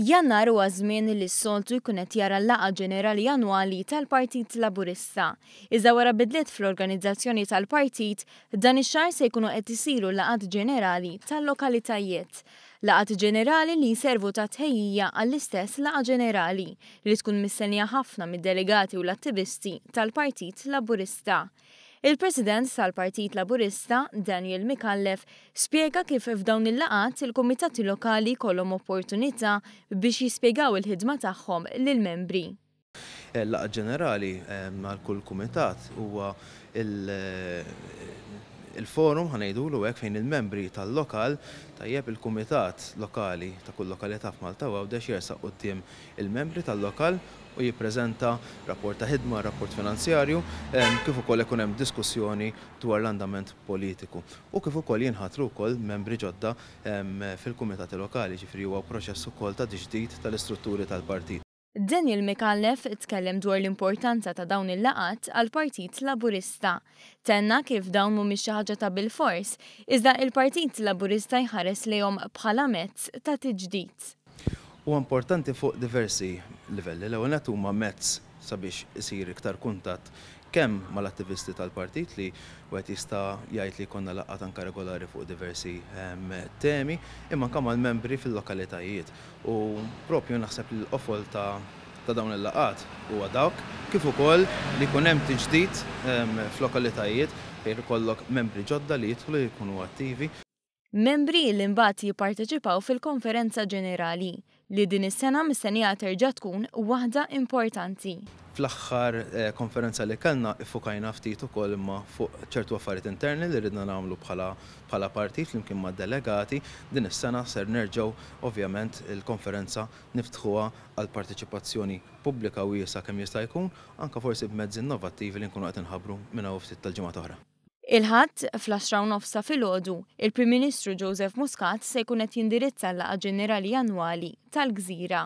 Jannar huwa żmien li s-soltu jkun qed jara l-laqgħa ġenerali annwali tal-Partit Laburista. Iżda wara bidliet fl-organizzazzjoni tal-partit, dan ix-xahar se jkunu qed isiru laqgħat ġenerali tal-lokalitajiet. Laqgħat ġenerali li jservu ta' tħejjija għall-istess laqgħa ġenerali, li tkun mistennija ħafna mid-delegati u l-attivisti tal-Partit Laburista. Il-President tal-Partit Laburista, Daniel Micallef, spjega kif f'dawn il-laqgħat il-kumitati lokali jkollhom opportunità biex jispjegaw il-ħidma tagħhom lill-membri. Il-laqgħa ġenerali għal kull kumitat huwa il-forum, ħa ngħidulu hekk, fejn il-membri tal-lokal, tajjeb, il-kumitat lokali ta' kull lokalità f'Malta u Għawdex jersaq quddiem il-membri tal-lokal u jippreżenta rapport ta' ħidma, rapport finanzjarju, kif ukoll ikun hemm diskussjoni dwar l-andament politiku u kif ukoll jinħatru wkoll membri ġodda fil-kumitati lokali, jiġifieri huwa proċess ukoll ta' tiġdid tal-istrutturi tal-partit. Daniel Micallef tkellem dwar l-importanza ta' dawn il-laqgħat għall-Partit Laburista. Tenna kif dawn mhumiex xi ħaġa ta' bilfors, iżda il-Partit Laburista jħares lejhom bħala mezz ta' tiġdid. Huwa importanti fuq diversi livelli. L-ewwel nett huma mezz sabiex isir iktar kuntatt kemm mal-attivisti tal-partit li wieħed jista' jgħid li jkollna laqgħat anke regolari fuq diversi temi, imma anke mal-membri fil-lokalitajiet. U propju naħseb li l-qofol ta' ta' dawn il-laqgħat huwa dawk, kif ukoll li jkun hemm tiġdid f'lokalitajiet fejn ikollok membri ġodda li jidħlu jkunu attivi. Membri li mbagħad jipparteċipaw fil-Konferenza Ġenerali, li din is-sena mistennija terġa' tkun waħda importanti. Fl-aħħar konferenza li kellna iffukajna ftit ukoll imma fuq ċertu affarijiet interni li ridna nagħmlu bħala bħala partit flimkien mad-delegati. Din is-sena ser nerġgħu ovvjament il-konferenza niftħuha għal parteċipazzjoni pubblika wiesgħa kemm jista' jkun, anke forsi b'mezzi innovattivi li nkunu qed inħabbru minn hawn ftit tal-ġimgħat oħra. Il-Ħadd, fl-għaxra u nofs ta' filgħodu, il-Prim Ministru Joseph Muscat se jkun qed jindirizza l-Laqgħa Ġenerali Annwali tal-Gżira.